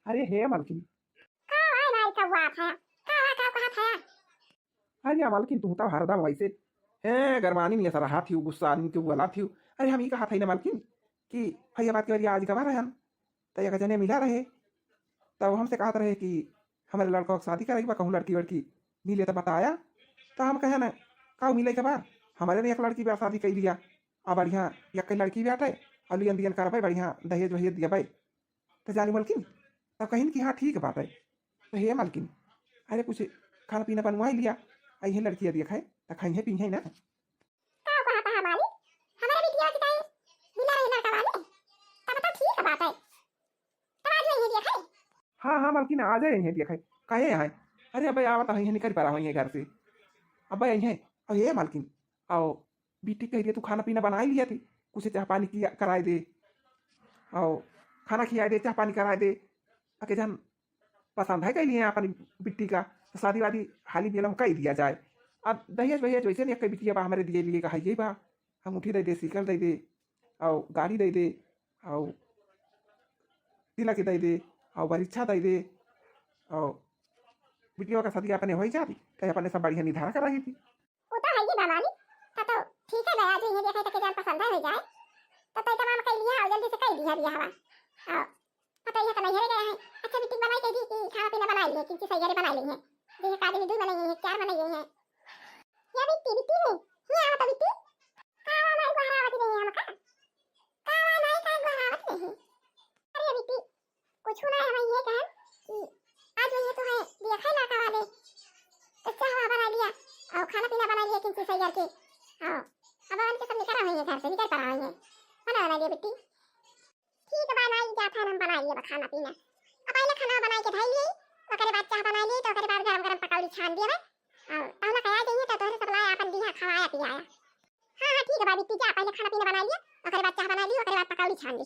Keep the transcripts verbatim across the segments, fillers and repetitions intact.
अरे हे मलकिन। का आय भाई, का हुआ था? का हुआ, का कहा था? अरे या मलकिन, तू तो हरदम वैसे, हैं, गरमानी में ऐसा रहा थियू, गुस्सा आदमी के उगला थियू। अरे हम ई कहा था ना मलकिन कि भैया बात के बारी आज गवा रहन, त एक जने मिला रहे, तब हमसे कहत रहे कि हमरे लड़का के शादी करे के बा, कहूँ लड़की वड़की मिले त बताया। त हम कहे ना, का मिले के बा, हमरे ने एक लड़की बा शादी कई लिया, आ बढ़िया एक लड़की बाटे, और लियन दियन करबे, बढ़िया दहेज वहेज दियबे। त जानी मलकिन, तब कहिन कि हाँ ठीक बाटे। त हे मलकिन, अरे कुछ खाना पीना बनवाई लिया, आई है लड़किया दिया खाए, त खाई है पी है ना। का कहत है मालिक? हमरे बिटिया के ताई मिला रहे लड़का वाले? तब तो ठीक बाटे। तब आज यही दिया खाए। हाँ, हाँ, मलकिन, आ जाए यहीं दिया खाए। काहे यहाँ? अरे, अबे आवत है, यहीं निकल पड़ा हो, यहीं घर से। अबे यहीं, अब ये मलकिन, आओ, बिट्टी कह दिया, तू खाना पीना बनाई लिया थी, कुछ चाह पानी किया, कराए दे। आओ, खाना खियाए दे, चाह पानी कराए दे। अके जान, पसंद है कह लिए अपन बिट्टी का, तो शादी वादी हाली बेलम कह दिया जाए। अब दहेज वहेज वैसे नहीं, कई बिटिया बा हमरे दिए लिए का है, ये बा, अंगूठी दे दे, सिकल दे दे, और गाड़ी दे दे, और तिलक दे दे, और बरीक्षा दे दे, और बिटिया का शादी अपने हो जाती, कहीं अपने सब बढ़िया निर्धारण कर रही थी। वो तो है ही बा मालिक, तो, तो ठीक है बा, आज यहीं देखे तो के जान पसंद है हो जाए, तो तय तमाम कर लिया और जल्दी से कर लिया बियाह। और पता ही है तो नहीं गया है। अच्छा बिट्टी बनाई के दी कि खाना पीना बनाई लिए, किंची सैयारी बनाई ली है, जैसे का दिन दो बनाई है, चार बनाई है। या बिट्टी, बिट्टी रे, ये आवा तो बिट्टी। का आवा हमारी गोहरावत रही है हमका? का आवा नहीं का गोहरावत रही? अरे बिट्टी, कुछ ना है, हम ये कहन कि आज ये तो है, देखा ना का वाले। तो चाह बना लिया, और खाना पीना बना लिया किंची सैयार के। हाँ, अब उनके सब निकल रहे हैं घर से, निकल पड़ा है। खाना बना लिया बिट्टी। ठीक बा, नाई जात है, हम बनाई लेब खाना पीना। अब पहले खाना बनाई के धई ली, ओकरे बाद चाह बनाई ली, तो ओकरे बाद गरम गरम पकौड़ी छान दिए। और तहला कहा जाइए तो तोहरे सब लाया अपन दिया खवाया पियाया। हाँ, हाँ, ठीक है भाभी, तू जा, पहले खाना पीना बना लिया, ओकरे बाद चाह बना ली, ओकरे बाद पकौड़ी छान ली।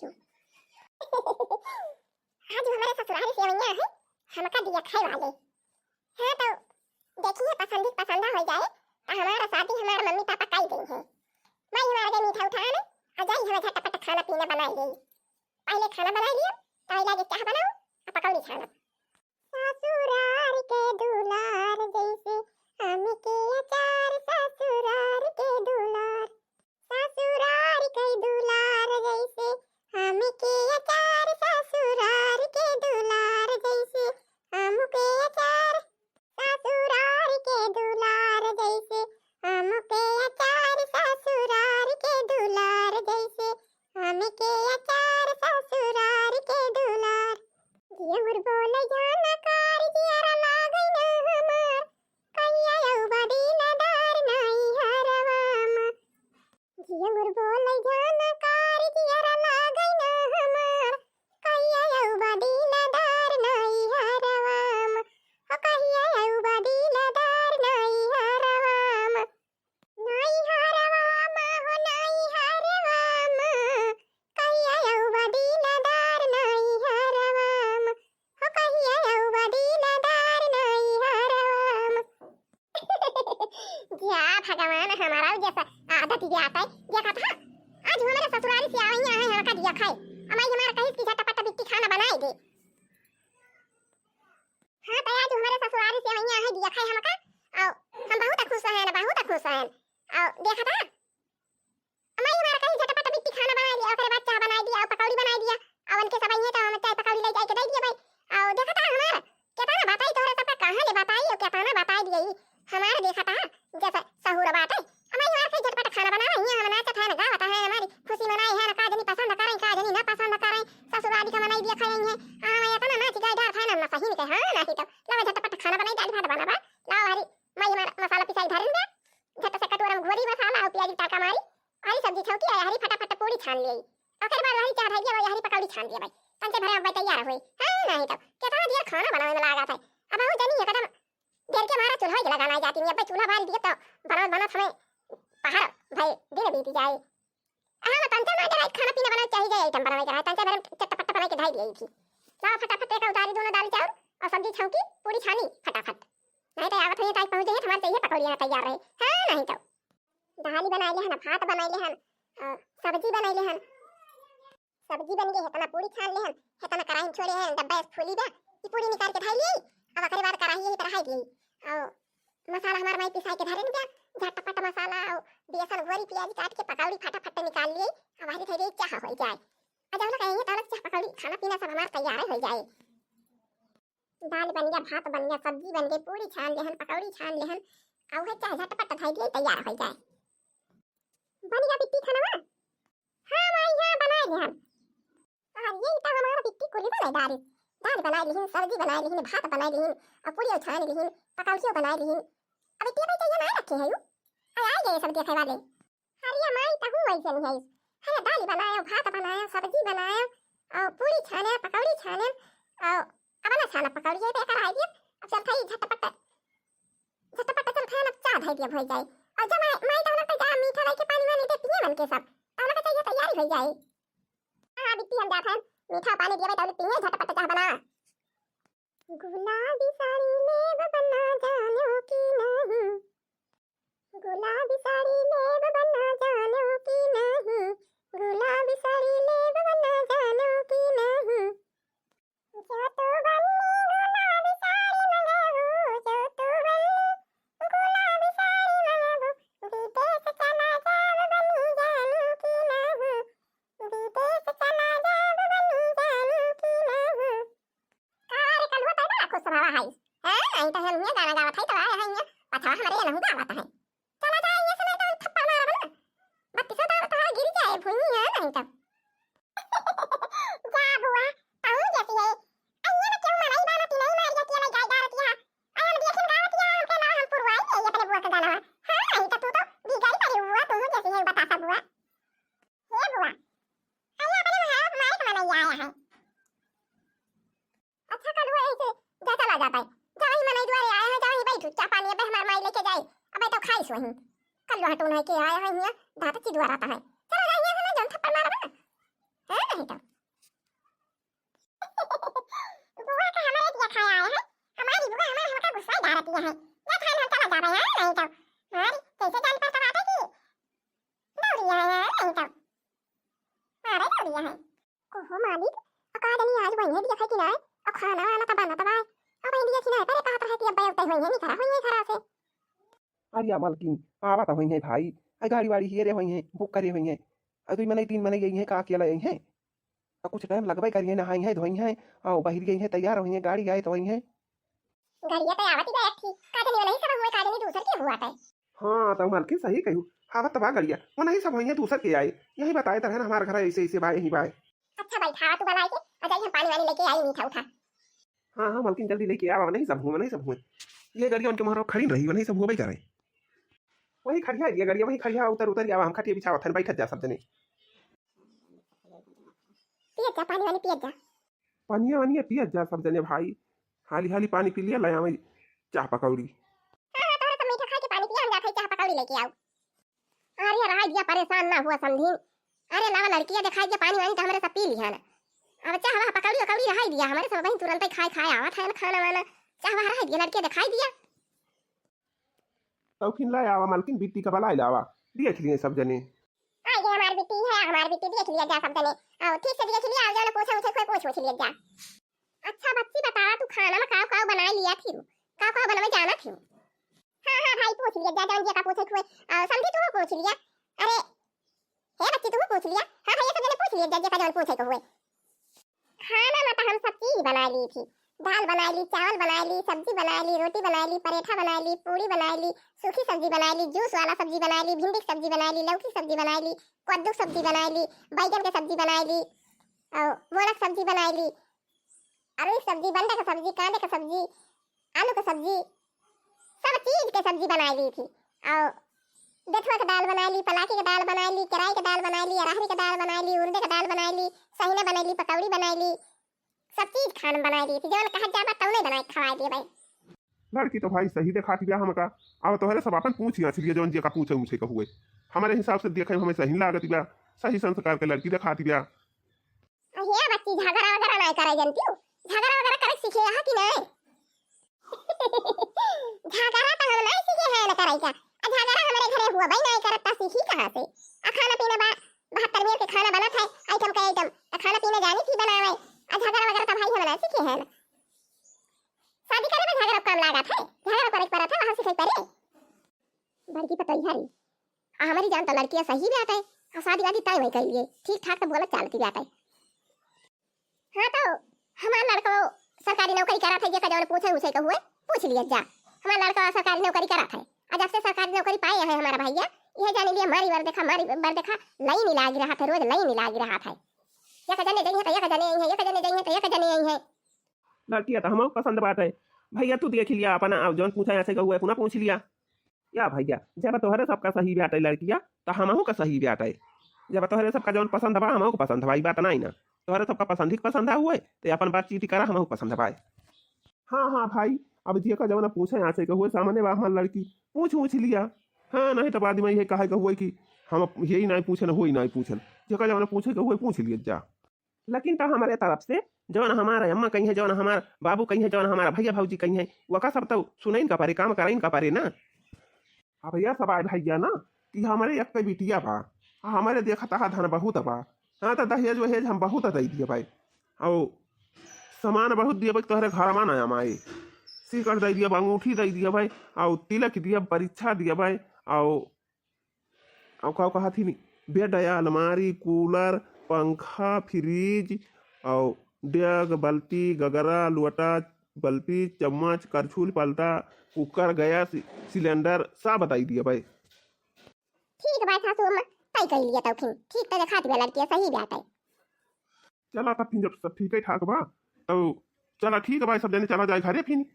आज हमारे ससुराल से अवैया है, हमका दिया खाए वाले। हाँ, तो देखिए, पसंद ही पसंद हो जाए, तो हमारा शादी हमारे मम्मी पापा कई गई है। माई हमारे गए मीठा उठान, आ जाई, हम झटपट खाना पीना बनाई गई। पहले खाना बनाई लिया, ताई लागे चाह बनाओ, आ पकौड़ी छानब। ससुरार के दुलार जैसे आम के अचार, ससुरार के दुलार। ससुरार के दुलार जैसे आम के अचार, ससुरार के दुलार जैसे आम के अचार। ससुरार के दुलार जैसे आम के अचार, ससुरार के दुलार जैसे आम के अचार, ससुरार के दुलार। जिया मोर बोले जानकार, जियरा लागे ना हमार, कहिया अउबा दिलदार नैहरवा मा। जिया मोर बोले जानकार, जियरा लागे ना हमार, कहिया अउबा दिलदार नैहरवा मा। हो कहिया अउबा दिलदार नैहरवा मा। नैहरवा मा हो नैहरवा मा, कहिया अउबा दिलदार नैहरवा मा, हो कहिया अउबा दिलदार नैहरवा मा। या भगवान, हमारा जैसा आदत जाता है, देखा था, आज हमारे ससुराल से आई है, हमका दिया खाए। अमाई हमारा कहिस कि झटपट बिट्टी खाना बनाई दे। हाँ, तो आज हमारे ससुराल से आई है, दिया खाए हमका, और हम बहुत खुश हैं, बहुत खुश हैं। और देखा था, अमाई हमारा कहिस झटपट बिट्टी खाना बनाई दिया, ओकरे बाद चाह बनाई दिया, और पकौड़ी बनाई दिया, और उनके सब आई है, तो हम चाय पकौड़ी ले जाके दे दिया भाई। और देखा था हमारा, कितना बताई तोहरे सबका, कहाँ ले बताई, और कितना बताई दिया, हमारे देखा था जैसे सहूर बाटे। अमाई हमार कहिस झटपट खाना बनावा, हियाँ हम नाचत है, गावत है, हमारी खुशी मनाई है, ना का जनी पसंद करे, का जनी ना पसंद करे, ससुराली का मनाई दिया खाए है। आ, मैं इतना नाच गाए डर खाए ना, ना सही में कहे, हाँ, नहीं तो लावा झटपट खाना बनाई, दाल भात बनावा, लावा हरी, माई हमार मसाला पिसाई धरन दे, झट से कटोरा में घोरी मसाला और प्याज तड़का मारी, हरी सब्जी छौकी है, हरी फटाफट पूरी छान ले, ओकर बाद हरी चाह धरिया, हरी पकौड़ी छान दिया भाई, तंचे भरे अब तैयार होई, हाँ, नहीं तो कितना देर खाना बनावे में लागत है, अब वो जनी एकदम डर के मारा चूल्हा के लगाना जाती नहीं, अब चूल्हा बाल दिए तो बनत बनत हमें पहाड़ भई दिन बीत जाए। हाँ, तंचे ना डराई, खाना पीना बनाए चाहिए, आइटम बनाए के रहे, तंचे भरे चटपट बनाए के धाई दिए थी। लाओ फटाफट एक उतारी दोनों दाल चाउर और सब्जी छौंकी, पूरी छानी फटाफट। नहीं तो आवत हुई टाइम पहुँच जाइए, हमारे चाहिए पकौड़ियाँ तैयार रहे। हाँ, नहीं तो। दाल बनाए ले हन, भात बनाए ले हन, अ, सब्जी बनाए ले हन। सब्जी बन गई है, तना पूरी छान ले हन, हेतना कराही में छोड़े हैं, डब्बा फूली बा, ई पूड़ी निकाल के धइ ली, अब ओकरे बाद कराही यही पर रहाई दी। और मसाला हमार माई पिसाई के धरे न बा, झटपट मसाला और बेसन घोरी प्याज काट के पकौड़ी फटाफट निकाल ली, अब हरी धरी चाह हो जाए। आ जौन कहेंगे तौन चाह पकौड़ी खाना पीना सब हमार तैयार हो जाए। दाल बन गया, भात बन गया, सब्जी बन गई, पूड़ी छान लेहन, पकौड़ी छान लेहन, और है चाहे झटपट धइ दिए तैयार हो जाए। बन गया बिट्टी खाना? हाँ माई, हाँ बनाए लेहन। और ये तो हमारा बिट्टी कुली बनाए दाल, दाल बनाए लिहिन, सब्जी बनाए लिहिन, भात बनाए लिहिन, और पूड़ियो छान लिहिन, पकौड़ियो बनाए लिहिन। अब इतने भाई चाहिए ना रखे है यू, आ आए गए सब देखे वाले। अरे माई, तहू ऐसे नहीं है। है दाल बनाए, भात बनाए, सब्जी बनाए, और पूड़ी छाने, पकौड़ी छाने, और अब ना छाना पकौड़ी है, बेकार है ये। अब चल भाई झटपट, झटपट चल खाए ना, चाह धइ दिया हो जाए। और जब माई, माई तब तक जा मीठा लेके पानी वानी दे पिए मन के सब, तब तक ये तैयारी हो जाए। हाँ, बिट्टी हम जात हैं, मीठा पानी दिया तब पिए झटपट चाह बना। गुलाबी साड़ी लेब बना जानो कि नहीं, गुलाबी साड़ी लेब बना जानो कि नहीं, गुलाबी साड़ी लेब बना जानो कि नहीं। जो तू बन्नी गुलाबी साड़ी मंगाबू, जो तू बन्नी गुलाबी साड़ी मंगाबू, विदेश चला जाब बनी जानो कि नहीं, विदेश चला जाब बनी जानो कि नहीं। का रे कलुआ, तै बड़ा खुश रहा है। हैं? आई तो हम ये गाना गावत है तो आए हैं ये। पछवा हमरे ये नहीं गावत है। चला जाए ये समय तो थप्पड़ मारब ना। बत्तीसों दांत तोहार गिर जाए भुइयां नहीं तो। जा बुआ, तू जैसी है। अइया में क्यों मड़ई बाना तिलई मार जाती है, गाय डालती है। अइया में देखिन गावत है, हमके ना हम पुरवाई दे ये अपने बुआ का गाना। हाँ, आई तो तू तो बिगड़ पड़ी बुआ, तू जैसी है बतासा बुआ। हे बुआ, अइया अपने वहाँ माइक मनई आया है। अच्छा कलुआ, ऐसे जा, चला जाता है। जा वहीं मनई दुआरे आया है, जा वहीं बैठू, चाह पानी अबे हमार माई लेके जाए। अबे तो खाइस वहीं। कलुआ हटू नहीं के आया है हियाँ, दांत चिदुआ रहता है। चला जा हियाँ से, मैं जौन थप्पड़ मारब ना। हाँ, नहीं तो। बुआ का हमारे दिया खाया आया है। हमारी बुआ हमारे हमका गुस्सा डालती है। जा खाए हम चला जाबे, हाँ, नहीं तो। हमारी कैसे जान पर तब आते की? दौड़िया है, नहीं तो। मारे दौड़िया है। ओहो मालिक, अका जनी आज वहीं है, देखा कि ना, अब खाना वाना तो बनत बा। अब वहीं देखी ना, पहले कहत रहे कि अब बैठते हुई है, नहीं करा हुई है घरा से। अरे या मालकिन, आवा तो हुई है भाई, आई गाड़ी वाड़ी हेरे हुई है, बुक करे हुई है, और दुई मनई तीन मनई गई है, का अकेला आई है, और कुछ टाइम लगबे करी है, नहाई है, धोई है, और बहिर गई है, तैयार हुई है, गाड़ी आए तो हुई है। गाड़िया तो आवत ही बा एक ठी, का जनी वनही सब हुए, का जनी दूसर के हुआ थे। हाँ, तउ मालकिन सही कहियो, आवत त बा गाड़िया, वनही सब होइहैं दूसर के आए, यही बताए त रहन हमार घर ऐसे ऐसे बा, यही बा। अच्छा बैठा तू बनाए के, आ जाई हम पानी वानी लेके आई मीठा उठा। हाँ, हाँ मालकिन जल्दी लेके आवा, वनही सब हुए, वनही सब हुए। ये गाड़िया उनके मोहरा खड़ी रही, वनही सब हुए करे। वही खड़िया ये गाड़िया, वही खड़िया उतर उतर आवा, हम खटिया बिछावत हन, बैठत जा सब जने। पियत जा, पानी वानी पियत जा। पनिया वनिया पियत जा सब जने भाई, हाली हाली पानी पी लिया, ले आवे चाह पकौड़ी। हाँ, हाँ, तोहरे सब मीठा खाए के पानी पिया, हम जात हई चाह पकौड़ी लेके आऊ। अरे रहा दिया, परेशान ना हुआ समधिन। अरे लावा लड़किया देखाई के पानी वानी तो हमरे सब पी लिया ना। अब चाह वाह पकौड़ी वकौड़ी रहा दिया, हमरे सब वहीं तुरंत खाए खाए आवत है ना खाना वाना। चाह वाह रहा दिया, लड़किया देखाई दिया। तउ फिन ले आवा मालकिन, बिट्टी का बलाए लावा, देख लिए सब जने। आ गए हमार बिट्टी है, हमार बिट्टी देख लिया जा सब जने। आओ ठीक से देख लिया, आओ जाना पूछे उछे कोई पूछ उछ लिया जा। अच्छा बच्ची बतावा तू खाना में काव काव बनाए लिया थी, काव काव बनवे जाना थी? हाँ हाँ भाई पूछ लिया जा, जान जे का पूछे हुए। आओ समधी तू पूछ लिया। अरे हे बच्ची तू पूछ लिया। हाँ भैया सब जने पूछ लिया जा, जे का जौन पूछे के हुए। खाना में तो हम सब चीज बनाए ली थी, दाल बनाए ली, चावल बनाए ली, सब्जी बनाए ली, रोटी बनाए ली, परेठा बनाए ली, पूड़ी बनाए ली, सूखी सब्जी बनाए ली, जूस वाला सब्जी बनाए ली, भिंडी की सब्जी बनाए ली, लौकी की सब्जी बनाए ली, कद्दू की सब्जी बनाए ली, बैगन की सब्जी बनाए ली, और बोलक सब्जी बनाए ली, आलू की सब्जी, बंडा की सब्जी, कांदे की सब्जी, आलू की सब्जी, सब चीज के सब्जी बनाए ली थी। और बेथुआ के दाल बनाए ली, पलाकी के दाल बनाए ली, केराई के दाल बनाए ली, अरहरी के दाल बनाए ली, उड़दे के दाल बनाए ली, सहिना बनाए ली, पकौड़ी बनाए ली, सब चीज खान बनाए ली थी। जौन कहा जाबा तौने बनाए के खवाए देबे। लड़की तो भाई सही देखाती बिया हमका। अब तोहरे सब अपन पूछ गाछ लिए जौन जे का पूछे उछे का हुए। हमारे हिसाब से देखे हमें सही लागत बिया, सही संस्कार के लड़की देखाती बिया। अहे बच्ची, झगड़ा वगैरह नहीं करे जनती हूँ? झगड़ा वगैरह करे सीखे यहाँ कि नहीं? झगड़ा तो हम नहीं सीखे हैं न करे का। आ झगड़ा हमारे घरे हुआ भाई नहीं करत, ता सीखी कहाँ से? आ खाना पीना बा, बहत्तर मिनट के खाना बनत है, आइटम का आइटम। आ खाना पीना जानी थी बनावे, आ झगड़ा वगैरह तो भाई हमन सीखे हैं। शादी करे में झगड़ा काम लागत है, झगड़ा करे के परत है, वहाँ सीखे परे। बड़की पतोहिया रे, आ हमरी जान तो लड़किया सही बात है, आ शादी वादी तय वही कइलिए, ठीक ठाक तो बोलत चालत बात है। हाँ तो हमार लड़का सरकारी नौकरी करत है, जेका जौन पूछे उछे के हुए पूछ लिया जा। हमार लड़का सरकारी नौकरी करत है, आ जब से सरकारी नौकरी पाए है हमारा भैया, यह जाने लिए मारी बर देखा, मारी बर देखा, लाइन लाग रहा था, रोज लाइन लाग रहा था। एक जने जइहे तो एक जने अइहे, एक जने जइहे तो एक जने अइहे। लड़किया तो हमहू पसंद बात है। भैया तू देख लिया अपना, जौन पूछा यहाँ से गहुआ अपना पूछ लिया। या भैया, जब तोहरे सबका सही बात है लड़किया, तो हमहू का सही बात है। जब तोहरे सबका जौन पसंद बा, हमहू का पसंद बा, ई बात नहीं ना। तोहरे सबका पसंद ही पसंद है हुए, तो अपन बातचीत करा, हमहू पसंद बा। हाँ, हाँ भाई, अब जेका जौन पूछे यहाँ से गहुए सामने बा हमार लड़की, पूछ, पूछ लिया। हाँ, नहीं तो बाद में ये कहे गहुए कि हम यही नहीं पूछन, हुई नहीं पूछन। जेका जौन पूछे गहुए पूछ लिया जा। लेकिन तो हमरे तरफ से जौन हमार अम्मा कही है, जौन हमार बाबू कही है, जौन हमार भैया भौजी कही है, वका सब तो सुनइन का परे, काम करइन का परे ना। अब यह सब आए भैया ना कि हमरे एक बिटिया बा, आ हमरे देखा तहा धन बहुत बा। हाँ, तो दहेज वहेज हम बहुत दे दिए भाई, और सामान बहुत दिए भाई, तोहरे घर में ना आए, सिकड़ दे दिए बा, अंगूठी दे दिए भाई, और तिलक दिए, परीक्षा दिए भाई, और अउ का कहत ही, बेड, अलमारी, कूलर, पंखा, फ्रिज, अउ डेग, बल्टी, गगरा, लोटा, बल्टी, चम्मच, करछुल, पलटा, कुकर, गैस, सि-, सिलेंडर, सब बताई दिया भाई। ठीक बा सासू अम्मा, तय कर लिया तौखिन। ठीक तो देखात बा लड़किया, सही बात है। चला तब फिर जब सब ठीक है ठाक बा, तो चला ठीक बा, सब जने चला जाए घरे फिर।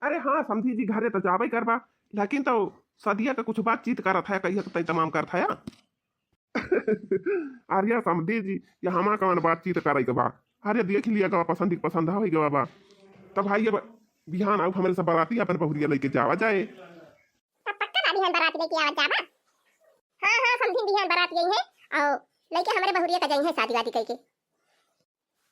अरे हाँ समधी जी, घरे तो जाबे करबा, लेकिन तो सदिया का कुछ बातचीत करत है, कहिया तय तमाम करत है। अरे समधी जी, ये हमा कौन बातचीत करे के बा? अरे देख लिया गवा, पसंद ही पसंद है गवा बा। तब भाई अब बिहान आओ, हमरे सब बराती अपन बहुरिया लेके जावा जाए। तब पक्का ना बिहान बराती लेके आवा जाबा? हाँ, हाँ, समधी बिहान बराती आई है, और लेके हमरे बहुरिया का जाई है शादी वादी करके।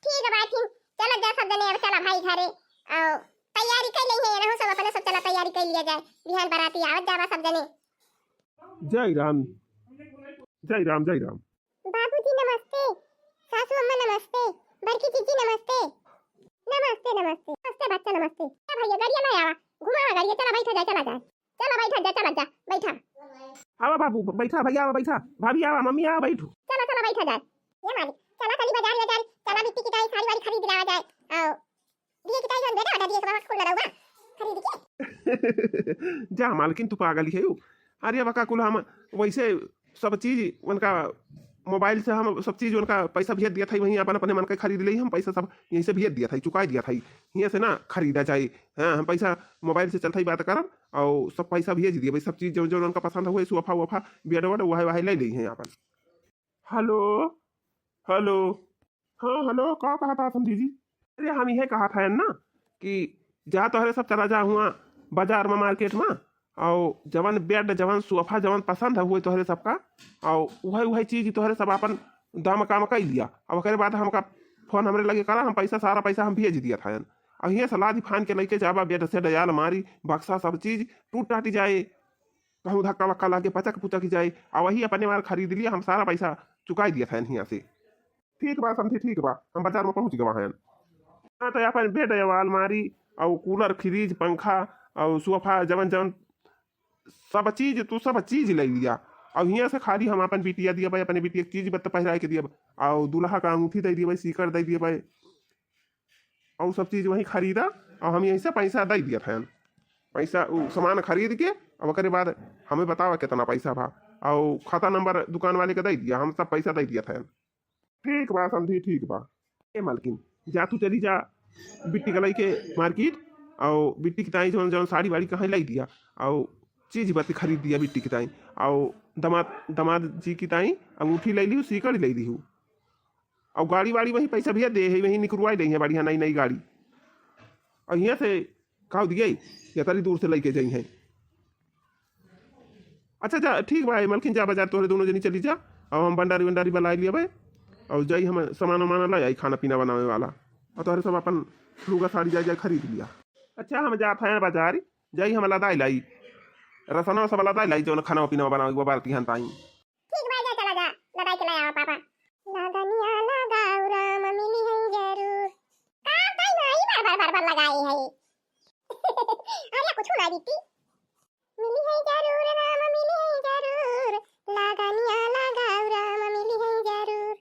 ठीक है भाई, फिर चला जा सब जने, अब चला भाई घरे, और तैयारी कर ली है, रहू सब अपने सब चला तैयारी कर लिया जाए, बिहान बराती आवत जाबा सब जने। जय राम, जय राम, जय राम। बाबूजी नमस्ते, सासू अम्मा नमस्ते, बड़की जीजी नमस्ते। नमस्ते, नमस्ते, नमस्ते बच्चा, नमस्ते। ए भैया, गाड़िया ना आवा, घुमावा गाड़िया, चला बैठा जाए, चला जाए, चला बैठा जा, चला जा, बैठा। आवा बाबू, बैठा भैया, आवा बैठा, भाभी आवा, मम्मी आवा, बैठू। चला, चला बैठा जाए। ए मालिक, चला चली बाजार, बाजार, चला बिट्टी किताई, साड़ी वाड़ी खरीद लावा जाए। आओ, दिए किताई जौन बेटा, बेटा दिए के बाबा कुल ना रहुआ, खरीद के। जा मालकिन, तू पागल ही है। अरे अब का कुल हम वैसे सब चीज उनका मोबाइल से हम सब चीज उनका पैसा भेज दिया था, वहीं अपन अपने मन के खरीद ले हम, पैसा सब यहीं से भेज दिया था, चुकाई दिया था, हियाँ से ना खरीदा जाए। हाँ, हम पैसा मोबाइल से चलता ही बात करब और सब पैसा भेज दिए भाई, सब चीज जो जो उनका पसंद हुए, सोफा वोफा, बेड वेड, वह वह ले ली हैं अपन। Hello, hello. हाँ हेलो, का कहा था समधी जी? अरे हम यह कहा था ना कि जा तोहरे सब चला जा हुआ बाजार में, मार्केट में, और जवन बेड, जवन सोफा, जवन पसंद है हुए तोहरे सबका, और वही वही चीज तोहरे सब अपन दाम काम कर लिया। अब ओकरे बाद हमका फोन हमरे लगे करा, हम पैसा, सारा पैसा हम भेज दिया था। और हियाँ से लादी फान के लेके जाबा, बेड सेड, अलमारी, बक्सा, सब चीज टूट टाटी जाए, कहूँ धक्का वक्का लागे, पचक पुचक जाए, आ वही अपने मार खरीद लिया, हम सारा पैसा चुकाई दिया था हियाँ से। ठीक बा समधी, ठीक बा, हम बाजार में पहुँच गवा हैं। हाँ, तो अपन बेड, अलमारी, और कूलर, फ्रिज, पंखा, और सोफा, जवन जवन सब चीज, तू सब चीज ले लिया। और हियाँ से खाली हम अपन बिटिया दिया भाई, अपने बिटिया के चीज बत पहिराए के दिया, और दूल्हा का अंगूठी दे दिया भाई, सीकर दे दिया भाई, और सब चीज वहीं खरीदा, और हम यहीं से पैसा दे दिया था। पैसा, उ सामान खरीद के, अब ओकरे बाद हमें बतावा कितना पैसा बा, और खाता नंबर दुकान वाले के दे दिया, हम सब पैसा दे दिया था। ठीक बा समधी, ठीक बा। ए मालकिन, जा तू चली जा बिट्टी के लइके मार्केट, और बिट्टी की ताई जौन जौन साड़ी वाड़ी कहीं लाई दिया, और चीज बत्ती खरीद दिया बिट्टी की ताई, और दामाद, दामाद जी की ताई अंगूठी ले लिहू, सीकड़ ले लिहू, और गाड़ी वाड़ी वहीं पैसा भेज दे है, वहीं निकरवाई दे है बढ़िया नई नई गाड़ी, और हियाँ से काव दिए, या तरी दूर से लेके जाई हैं। अच्छा जा, ठीक बा, ए मलकिन, जा बाजार तोहरे दोनों जनी चली जा, और हम भंडारी वंडारी बुलाई लिया भाई, और जाई हम सामान वामान लाई आई, खाना पीना बनावे वाला, और तोहरे सब अपन लुगा साड़ी जाए जाए खरीद लिया। अच्छा, हम जात हैं बाजार, जाई हम लदाई लाई, रसना सब लदाई लाई, जौन खाना पीना बनावे के बा, बाराती हन ताई। ठीक बा, जा, चला जा, लदाई के ले आवा पापा। लगनिया लगाओ राम, मिली है जरूर। भर भर लगाई है। अरे कुछ ना दीदी। मिली है जरूर राम, मिली है जरूर, लागनिया लगाओ राम, मिली है जरूर।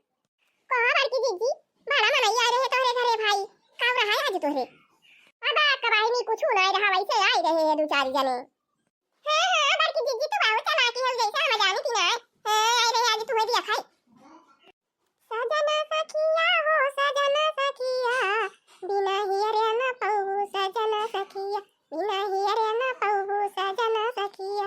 कहाँ बड़की जिज्जी, बड़ा मनई आए रहे तोहरे घरे भाई, का रहा है आज तोहरे? अब का बहिनी कुछ ना रहा, वैसे आए रहे हैं दो चार जने। हाँ, हाँ, बड़की जिज्जी तो बहुत चालाक है, जैसे हम जानी थी ना। हाँ, आए रहे आज तुम्हें दिया खाए। सजना सखिया हो सजना सखिया, बिना हियरे न पौबू सजना सखिया, बिना हियरे न पौबू सजना सखिया।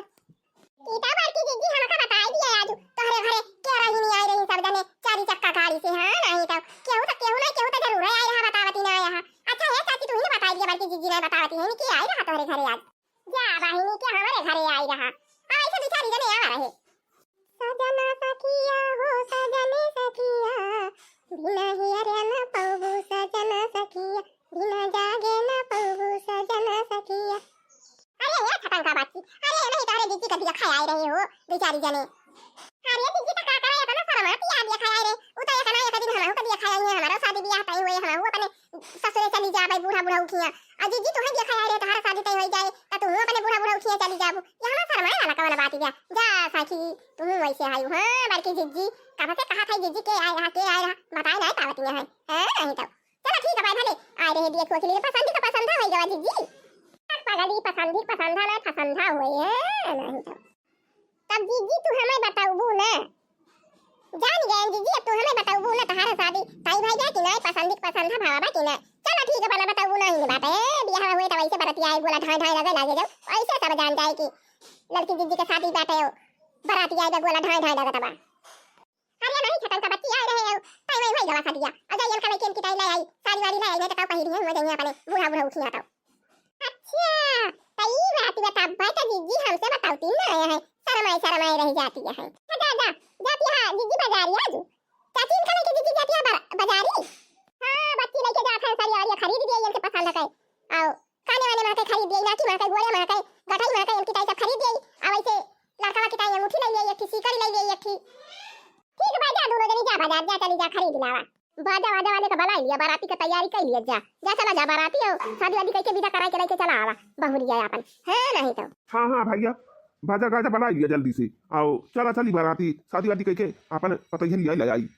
ई तो बड़की जिज्जी हमका बताई दिया आज, तोहरे घरे के रही नहीं आई रही सब जने चारी चक्का गाड़ी से, हाँ, नहीं तो केहू तो, केहू ना केहू तो जरूर है आई रहा बतावती ना आया। अच्छा है चाची, तू ही ना बताई दिया, बड़की जिज्जी ना बतावती है, नहीं कि आई रहा तोहरे घरे आज। जा बहिनी के हमरे घरे आई रहा। अब ऐसे दो चार जने आवा रहे। सजना सखिया हो सजनी सखिया, बिना हियरे न पौबू सजना सखिया, बिना जागे न पौबू सजना सखिया। अरे ये छटंका बाची, अरे नहीं तोहरे जिज्जी का दिया खाए आए रहे हो दो चार जने। अरे जिज्जी तो का करे, इतना शर्माती आ दिया खाए रे। उ तो एक ना एक दिन हमहू का दिया खाए आई है, हमारो शादी ब्याह तय हुए, हमहू अपने ससुरे चली जाबे बूढ़ा बूढ़ा उठिया। आ जिज्जी तुहे दिया खाए रे, तोहरा शादी तय होई जाए, त तुहू अपने बूढ़ा बूढ़ा उठिया चली जाबू। ये हमार शर्माए वाला कवन बात है? जा सखी, तुहू वैसे आई। हाँ बड़की जिज्जी, कब से कहा था जिज्जी के आए रहा, के आए रहा, बताए नहीं पावती है। हाँ नहीं तो चलो ठीक है भाई, भले आए रहे दिया खोखली, पसंद तो पसंद है गवा जिज्जी। पगली पसंद ही पसंद है, मैं पसंद हुए है नहीं तो। तब जिज्जी तू हमें बताऊबू ना। जान गए जिज्जी, अब तू हमें बताऊबू ना, तोहार शादी तय भई जाए कि ना, पसंद की पसंद है, भावा बा कि ना। चलो ठीक है, बना बताऊबू ना ही बात है, बियाह हुए तो वैसे बरतिया आए गोला ढाई ढाई लगे लागे जाओ, ऐसे सब जान जाए कि लड़की जिज्जी के शादी बाटे हो, बराती आए गोला ढाई ढाई लगे तबा। अरे नहीं छटंका बच्ची आए रहे हो, तय वही वही गवा शादिया, अजय इनका लेके इनकी तय ले आई, साड़ी वाड़ी ले आई, नहीं तो का पहिरी है, हुआ जाइए अपने बूढ़ा बूढ़ा उठिया तो। अच्छा, त ई बात बता, भाई तो जिज्जी हमसे बतावती ना है, शर्माए शर्माए रह जाती है। जा, जा, जा, जाती है जिज्जी बाजारी आज। चाची इनका लेके जिज्जी जाती है बा-, बाजारी। हाँ, बच्ची लेके जात है, साड़ी वाड़ी खरीद दिए, इनके पसंद है। आओ, काने वाले माँ के खरीद दिए, नाकी माँ के, गोड़े माँ के, गठई माँ के, इनकी टाई सब खरीद दिए। अब ऐसे लड़का की टाई अंगूठी ले लिए, एक ठे सीकड़ी ले लिए, एक ठे। ठीक बा, जा दोनों जनी जा बाजार, जा चली जा खरीद लावा। बाजा वाजा वाले का बुलाई लिया, बाराती का तैयारी कर लिया, जा, जा चला जा बाराती और शादी वादी करके विदा कराई के लेके चला आवा बहुरिया आपन, है नहीं तो। हाँ, हाँ भैया, बाजा गाजा बुलाई लिया जल्दी से, आओ चला चली बाराती, शादी वादी करके आपन पतैया लिया ले आई।